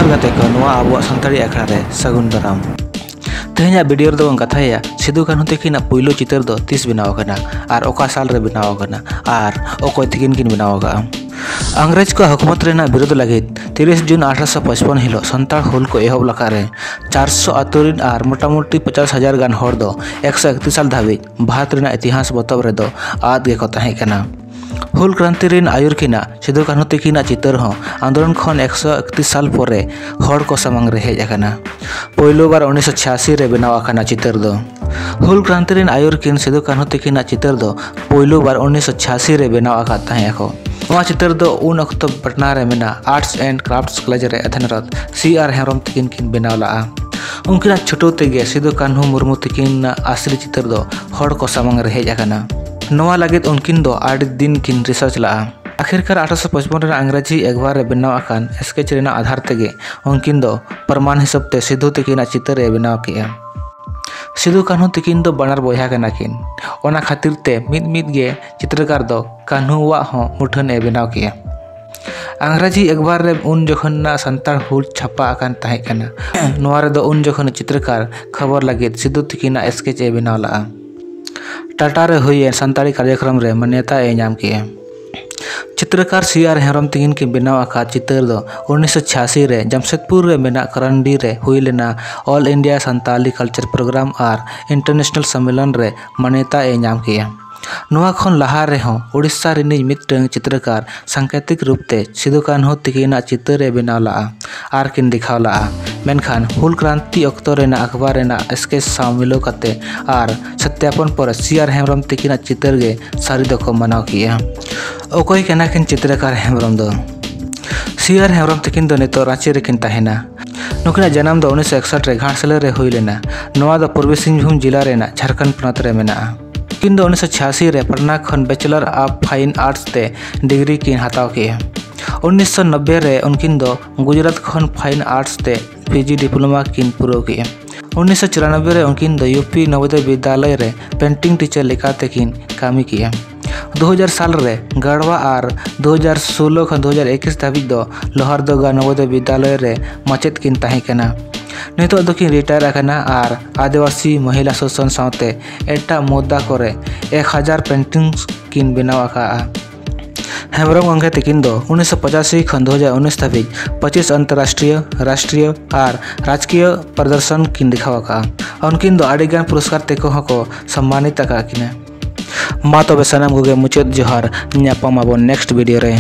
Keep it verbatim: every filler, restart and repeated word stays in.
ᱜᱟᱛᱮ ᱠᱚ, ᱱᱚᱣᱟ ᱟᱵᱚᱣᱟᱜ ᱥᱟᱱᱛᱟᱲᱤ ᱟᱠᱷᱲᱟ ᱨᱮ ᱥᱟᱹᱜᱩᱱ ᱫᱟᱨᱟᱢ᱾ ᱛᱮᱦᱮᱧᱟᱜ ᱵᱷᱤᱰᱤᱭᱳ ᱨᱮᱫᱚ ᱵᱚᱱ ᱠᱟᱛᱷᱟᱭᱟ ᱥᱤᱫᱩ ᱠᱟᱹᱱᱦᱩ ᱛᱟᱹᱠᱤᱱᱟᱜ ᱯᱩᱭᱞᱩ ᱪᱤᱛᱟᱹᱨ ᱫᱚ ᱛᱤᱥ ᱵᱮᱱᱟᱣ ᱟᱠᱟᱱᱟ ᱟᱨ ᱚᱠᱟ ᱥᱟᱞ ᱨᱮ ᱵᱮᱱᱟᱣ ᱟᱠᱟᱱᱟ ᱟᱨ ᱚᱠᱚᱭ ᱛᱟᱹᱠᱤᱱ ᱠᱤᱱ ᱵᱮᱱᱟᱣ ᱟᱠᱟᱫᱼᱟ᱾ ᱤᱝᱨᱮᱡᱽ ᱠᱚᱣᱟᱜ ᱦᱩᱠᱩᱢᱚᱛ ᱨᱮᱱᱟᱜ ᱵᱤᱨᱳᱫᱷ ᱞᱟᱹᱜᱤᱫ ᱛᱤᱨᱤᱥ ᱡᱩᱱ ᱟᱴᱷᱨᱚᱥᱚ ᱯᱚᱪᱯᱚᱱ ᱦᱤᱞᱳᱜ ᱥᱟᱱᱛᱟᱲ ᱦᱩᱞ ᱠᱚ ᱮᱦᱚᱵ ᱞᱟᱠᱟᱫ ᱨᱮ ᱪᱟᱨᱥᱚ ᱟᱛᱳ ᱨᱤᱱ ᱟᱨ ᱢᱚᱴᱟᱢᱩᱴᱤ ᱯᱚᱪᱟᱥ ᱦᱟᱡᱟᱨ ᱜᱟᱱ ᱦᱚᱲ ᱫᱚ ᱮᱠᱥᱚ ᱮᱠᱛᱨᱤᱥ ᱥᱟᱞ ᱫᱷᱟᱹᱵᱤᱡ ᱵᱷᱟᱨᱚᱛ ᱨᱮᱱᱟᱜ ᱤᱛᱤᱦᱟᱥ ᱯᱚᱛᱚᱵ ᱨᱮᱫᱚ ᱟᱫ ᱜᱮᱠᱚ ᱛᱟᱦᱮᱸ ᱠᱟᱱᱟ᱾ ᱦᱩᱞ ᱠᱨᱟᱱᱛᱤ ᱨᱤᱱ ᱟᱹᱭᱩᱨ ᱠᱤᱱᱟᱜ ᱥᱤᱫᱩ ᱠᱟᱹᱱᱦᱩ ᱛᱤᱠᱤᱱᱟᱜ ᱪᱤᱛᱟᱹᱨ ᱦᱚᱸ ᱟᱱᱫᱳᱞᱚᱱ ᱠᱷᱚᱱ ᱮᱠᱥᱚ ᱮᱠᱛᱨᱤᱥ ᱥᱟᱞ ᱯᱚᱨᱮ ᱦᱚᱲ ᱠᱚ ᱥᱟᱢᱟᱝ ᱨᱮ ᱦᱮᱡ ᱟᱠᱟᱱᱟ᱾ ᱯᱳᱭᱞᱳ ᱵᱟᱨ ᱩᱱᱤᱥᱥᱚ ᱪᱷᱤᱭᱟᱥᱤ ᱨᱮ ᱵᱮᱱᱟᱣ ᱟᱠᱟᱱᱟ ᱪᱤᱛᱟᱹᱨ ᱫᱚ᱾ ᱦᱩᱞ ᱠᱨᱟᱱᱛᱤ ᱨᱤᱱ ᱟᱹᱭᱩᱨ ᱠᱤᱱ ᱥᱤᱫᱩ ᱠᱟᱹᱱᱦᱩ ᱛᱤᱠᱤᱱᱟᱜ ᱪᱤᱛᱟᱹᱨ ᱫᱚ ᱯᱳᱭᱞᱳ ᱵᱟᱨ ᱩᱱᱤᱥᱥᱚ ᱪᱷᱤᱭᱟᱥᱤ ᱨᱮ ᱵᱮᱱᱟᱣ ᱟᱠᱟᱫ ᱛᱟᱦᱮᱸ ᱟᱠᱚ᱾ ᱱᱚᱣᱟ ᱪᱤᱛᱟᱹᱨ ᱫᱚ ᱩᱱ ᱚᱠᱛᱚ ᱯᱟᱴᱱᱟ ᱨᱮ ᱢᱮᱱᱟᱜ Arts and Crafts College ᱨᱮ ᱚᱫᱷᱭᱚᱱᱨᱚᱛ ᱥᱤ ᱟᱨ ᱦᱮᱢᱵᱨᱚᱢ ᱛᱤᱠᱤᱱ ᱠᱤᱱ ᱵᱮᱱᱟᱣ ᱞᱟᱜᱼᱟ᱾ ᱩᱱᱠᱤᱱᱟᱜ ᱪᱷᱩᱴᱟᱹᱣ ᱛᱮᱜᱮ ᱥᱤᱫᱩ ᱠᱟᱹᱱᱦᱩ ᱢᱩᱨᱢᱩ ᱛᱤᱠᱤᱱᱟᱜ ᱟᱥᱞᱤ ᱪᱤᱛᱟᱹᱨ ᱫᱚ ᱦᱚᱲ ᱠᱚ ᱥᱟᱢᱟᱝ ᱨᱮ ᱦᱮᱡ ᱟᱠᱟᱱᱟ᱾ ᱱᱚᱣᱟ ᱞᱟᱹᱜᱤᱫ ᱩᱱᱠᱤᱱ ᱫᱚ ᱟᱹᱰᱤ ᱫᱤᱱ ᱠᱤᱱ ᱨᱤᱥᱟᱨᱪ ᱞᱟᱜᱼᱟ᱾ ᱟᱠᱷᱤᱨᱠᱟᱨ ᱟᱴᱷᱨᱚᱥᱚ ᱯᱚᱪᱯᱚᱱ ᱨᱮᱱᱟᱜ ᱤᱝᱨᱮᱡᱤ ᱮᱠᱵᱟᱨ ᱨᱮ ᱵᱮᱱᱟᱣ ᱟᱠᱟᱱ ᱥᱠᱮᱪ ᱨᱮᱱᱟᱜ ᱟᱫᱷᱟᱨ ᱛᱮᱜᱮ ᱩᱱᱠᱤᱱ ᱫᱚ ᱯᱨᱚᱢᱟᱱ ᱦᱤᱥᱟᱹᱵ ᱛᱮ ᱥᱤᱫᱷᱩ ᱛᱤᱠᱤᱱᱟᱜ ᱪᱤᱛᱟᱹᱨ ᱮ ᱵᱮᱱᱟᱣ ᱠᱮᱜᱼᱟ᱾ ᱥᱤᱫᱷᱩ ᱠᱟᱹᱱᱦᱩ ᱛᱤᱠᱤᱱ ᱫᱚ ᱵᱟᱱᱟᱨ ᱵᱚᱭᱦᱟ ᱠᱟᱱᱟ ᱠᱤᱱ᱾ ᱚᱱᱟ ᱠᱷᱟᱹᱛᱤᱨ ᱛᱮ ᱢᱤᱫ ᱢᱤᱫ ᱜᱮ ᱪᱤᱛᱨᱚᱠᱟᱨ ᱫᱚ ᱠᱟᱹᱱᱦᱩᱣᱟᱜ ᱦᱚᱸ ᱢᱩᱴᱷᱟᱹᱱ ᱮ ᱵᱮᱱᱟᱣ ᱠᱮᱜᱼᱟ᱾ ᱤᱝᱨᱮᱡᱤ ᱮᱠᱵᱟᱨ ᱨᱮ ᱩᱱ ᱡᱚᱠᱷᱚᱱ ᱨᱮᱱᱟᱜ ᱥᱟᱱᱛᱟᱲ ᱦᱩᱞ ᱪᱷᱟᱯᱟ ᱟᱠᱟᱱ ᱛᱟᱦᱮᱸ ᱠᱟᱱᱟ᱾ ᱱᱚᱣᱟ ᱨᱮᱫᱚ ᱩᱱ ᱡᱚᱠᱷᱚᱱ ᱪᱤᱛᱨᱚᱠᱟᱨ ᱠᱷᱚᱵᱚᱨ ᱞᱟᱹᱜᱤᱫ ᱥᱤᱫᱷᱩ ᱛᱤᱠᱤᱱᱟᱜ ᱥᱠᱮᱪ ᱮ ᱵᱮᱱᱟᱣ ᱞᱟᱜᱼᱟ᱾ ᱴᱟᱴᱟ ᱨᱮ ᱦᱩᱭᱮᱱ ᱥᱟᱱᱛᱟᱲᱤ ᱠᱟᱨᱭᱚᱠᱨᱚᱢ ᱨᱮ ᱢᱟᱱᱭᱚᱛᱟ ᱮ ᱧᱟᱢ ᱠᱮᱜᱼᱟ᱾ ᱪᱤᱛᱨᱚᱠᱟᱨ ᱥᱤ ᱟᱨ ᱦᱮᱢᱵᱨᱚᱢ ᱛᱤᱠᱤᱱ ᱠᱤᱱ ᱵᱮᱱᱟᱣ ᱟᱠᱟᱫ ᱪᱤᱛᱟᱹᱨ ᱫᱚ ᱩᱱᱤᱥᱥᱚ ᱪᱷᱤᱭᱟᱥᱤ ᱨᱮ ᱡᱟᱢᱥᱮᱫᱽᱯᱩᱨ ᱨᱮ ᱢᱮᱱᱟᱜ ᱠᱟᱨᱟᱱᱰᱤ ᱨᱮ ᱦᱩᱭ ᱞᱮᱱᱟ All India Santali Culture Program ᱟᱨ International ᱥᱚᱢᱢᱮᱞᱚᱱ ᱨᱮ ᱢᱟᱱᱭᱚᱛᱟ ᱮ ᱧᱟᱢ ᱠᱮᱜᱼᱟ᱾ ᱱᱚᱣᱟ ᱠᱷᱚᱱ ᱞᱟᱦᱟ ᱨᱮᱦᱚᱸ ᱩᱲᱤᱥᱥᱟ ᱨᱤᱱᱤᱡ ᱢᱤᱫᱴᱟᱝ ᱪᱤᱛᱨᱚᱠᱟᱨ ᱥᱟᱝᱠᱮᱛᱤᱠ ᱨᱩᱯ ᱛᱮ ᱥᱤᱫᱩ ᱠᱟᱹᱱᱦᱩ ᱛᱤᱠᱤᱱᱟᱜ ᱪᱤᱛᱟᱹᱨ ᱮ ᱵᱮᱱᱟᱣ ᱞᱟᱜᱼᱟ ᱟᱨ ᱠᱤᱱ ᱫᱮᱠᱷᱟᱣ ᱞᱟᱜᱼᱟ᱾ ᱢᱮᱱᱠᱷᱟᱱ ᱦᱩᱞ ᱠᱨᱟᱱᱛᱤ ᱚᱠᱛᱚ ᱨᱮᱱᱟᱜ ᱟᱠᱵᱟᱨ ᱨᱮᱱᱟᱜ ᱥᱠᱮᱪ ᱥᱟᱶ ᱢᱤᱞᱟᱹᱣ ᱠᱟᱛᱮ ᱟᱨ ᱥᱚᱛᱭᱟᱯᱚᱱ ᱯᱚᱨᱮ ᱥᱤ ᱟᱨ ᱦᱮᱢᱵᱨᱚᱢ ᱛᱤᱠᱤᱱᱟᱜ ᱪᱤᱛᱟᱹᱨ ᱜᱮ ᱥᱟᱹᱨᱤ ᱫᱚᱠᱚ ᱢᱟᱱᱟᱣ ᱠᱮᱜᱼᱟ᱾ ᱚᱠᱚᱭ ᱠᱟᱱᱟ ᱠᱤᱱ ᱪᱤᱛᱨᱚᱠᱟᱨ ᱦᱮᱢᱵᱨᱚᱢ ᱫᱚ? ᱥᱤ ᱟᱨ ᱦᱮᱢᱵᱨᱚᱢ ᱛᱤᱠᱤᱱ ᱫᱚ ᱱᱤᱛᱚᱜ ᱨᱟᱸᱪᱤ ᱨᱮᱠᱤᱱ ᱛᱟᱦᱮᱱᱟ᱾ ᱱᱩᱠᱤᱱᱟᱜ ᱡᱟᱱᱟᱢ ᱫᱚ ᱩᱱᱤᱥᱥᱚ ᱮᱠᱥᱚᱴ ᱨᱮ ᱜᱷᱟᱴᱥᱤᱞᱟᱹ ᱨᱮ ᱦᱩᱭ ᱞᱮᱱᱟ᱾ ᱱᱚᱣᱟ ᱫᱚ ᱯᱩᱨᱵᱤ ᱥᱤᱝᱵᱷᱩᱢ ᱡᱤᱞᱟ ᱨᱮᱱᱟᱜ ᱡᱷᱟᱲᱠᱷᱚᱸᱰ ᱯᱚᱱᱚᱛ ᱨᱮ ᱢᱮᱱᱟᱜᱼᱟ᱾ ᱩᱱᱠᱤᱱ ᱫᱚ ᱩᱱᱤᱥᱥᱚ ᱪᱷᱤᱭᱟᱥᱤ ᱨᱮ ᱯᱟᱴᱱᱟ ᱠᱷᱚᱱ Bachelor of Fine Arts ᱛᱮ ᱰᱤᱜᱽᱨᱤ ᱠᱤᱱ ᱦᱟᱛᱟᱣ ᱠᱮᱜᱼᱟ᱾ ᱩᱱᱤᱥᱥᱚ ᱱᱚᱵᱵᱳᱭ ᱨᱮ ᱩᱱᱠᱤᱱ ᱫᱚ ᱜᱩᱡᱽᱨᱟᱴ ᱠᱷᱚᱱ Fine Arts ᱛᱮ ᱯᱤ ᱡᱤ ᱰᱤᱯᱞᱳᱢᱟ ᱠᱤᱱ ᱯᱩᱨᱟᱹᱣ ᱠᱮᱜᱼᱟ᱾ ᱩᱱᱤᱥᱥᱚ ᱪᱩᱨᱟᱱᱚᱵᱵᱳᱭ ᱨᱮ ᱩᱱᱠᱤᱱ ᱫᱚ ᱤᱭᱩ ᱯᱤ ᱱᱚᱵᱳᱫᱚᱭ ᱵᱤᱫᱽᱫᱟᱞᱚᱭ ᱨᱮ ᱯᱮᱱᱴᱤᱝ ᱴᱤᱪᱟᱨ ᱞᱮᱠᱟᱛᱮ ᱠᱤᱱ ᱠᱟᱹᱢᱤ ᱠᱮᱜᱼᱟ᱾ ᱫᱩ ᱦᱟᱡᱟᱨ ᱥᱟᱞ ᱨᱮ ᱜᱟᱲᱣᱟ ᱟᱨ ᱫᱩ ᱦᱟᱡᱟᱨ ᱥᱳᱞᱳ ᱠᱷᱚᱱ ᱫᱩ ᱦᱟᱡᱟᱨ ᱮᱠᱩᱥ ᱫᱷᱟᱹᱵᱤᱡ ᱫᱚ ᱞᱳᱦᱟᱨᱫᱚᱜᱟ ᱱᱚᱵᱳᱫᱚᱭ ᱵᱤᱫᱽᱫᱟᱞᱚᱭ ᱨᱮ ᱢᱟᱪᱮᱫ ᱠᱤᱱ ᱛᱟᱦᱮᱸ ᱠᱟᱱᱟ᱾ ᱱᱤᱛᱚᱜ ᱫᱚᱠᱤᱱ ᱨᱤᱴᱟᱭᱟᱨ ᱟᱠᱟᱱᱟ ᱟᱨ ᱟᱹᱫᱤᱵᱟᱹᱥᱤ ᱢᱚᱦᱤᱞᱟ ᱥᱳᱥᱚᱱ ᱥᱟᱶᱛᱮ ᱮᱴᱟᱜ ᱢᱩᱫᱽᱫᱟ ᱠᱚᱨᱮ ᱮᱠ ᱦᱟᱡᱟᱨ ᱯᱮᱱᱴᱤᱝᱥ ᱠᱤᱱ ᱵᱮᱱᱟᱣ ᱟᱠᱟᱫᱼᱟ᱾ ᱦᱮᱢᱵᱨᱚᱢ ᱜᱚᱢᱠᱮ ᱛᱤᱠᱤᱱ ᱫᱚ ᱩᱱᱤᱥᱥᱚ ᱯᱚᱸᱪᱟᱥᱤ ᱠᱷᱚᱱ ᱫᱩ ᱦᱟᱡᱟᱨ ᱩᱱᱤᱥ ᱫᱷᱟᱹᱵᱤᱡ ᱯᱚᱸᱪᱤᱥ ᱟᱱᱛᱚᱨᱨᱟᱥᱴᱨᱤᱭᱚ, ᱨᱟᱥᱴᱨᱤᱭᱚ ᱟᱨ ᱨᱟᱡᱽᱠᱤᱭᱟᱹ ᱯᱨᱚᱫᱚᱨᱥᱚᱱ ᱠᱤᱱ ᱫᱮᱠᱷᱟᱣ ᱟᱠᱟᱫᱼᱟ᱾ ᱩᱱᱠᱤᱱ ᱫᱚ ᱟᱹᱰᱤᱜᱟᱱ ᱯᱩᱨᱚᱥᱠᱟᱨ ᱛᱮᱠᱚ ᱦᱚᱸᱠᱚ ᱥᱚᱢᱢᱟᱱᱤᱛ ᱟᱠᱟᱫ ᱠᱤᱱᱟ᱾ ᱢᱟ ᱛᱚᱵᱮ ᱥᱟᱱᱟᱢ ᱠᱚᱜᱮ ᱢᱩᱪᱟᱹᱫ ᱡᱚᱦᱟᱨ, ᱧᱟᱯᱟᱢ ᱟᱵᱚᱱ next video ᱨᱮ᱾